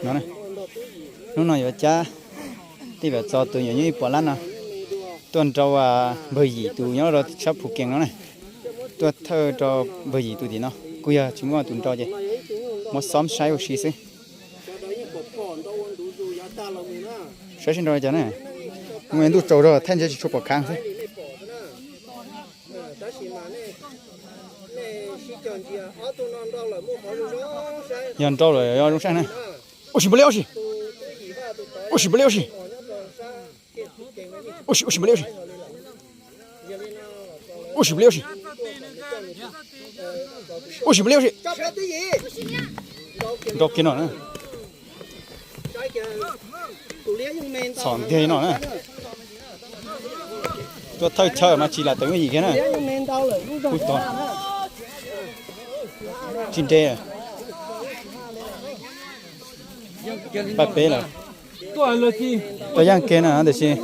No, hnub no yuav cab tej vam txo tus nyuam nyuj ib puas lab no tuaj nrau npawg Yim tus nyob rau sab Phu Kees no ne. Tuaj thawj rau npawg Yim tus tim no, kuj yog tsis muaj tus nrau ces muab xoob saib ua si xwb. Saib seb nrau li cas na. Ntuj tsaus zog thaij ntshe tsis tshua pom khaav xwb. Yog nrau lawm yog zoo saib na. Ua si npaum li ua si. Ua si npaum li ua si. Ua si, ua si npaum li ua si. Ua si npaum li ua si. Ua si npaum li ua si. Nrau kiag no na. Txhom ntiag li no na. Tuaj thawj chaw mas tsis lam tawm me yim kiag na. Kuj tog tsis nre. Paj peb lawm. Tuaj yaaj kiag na tab sis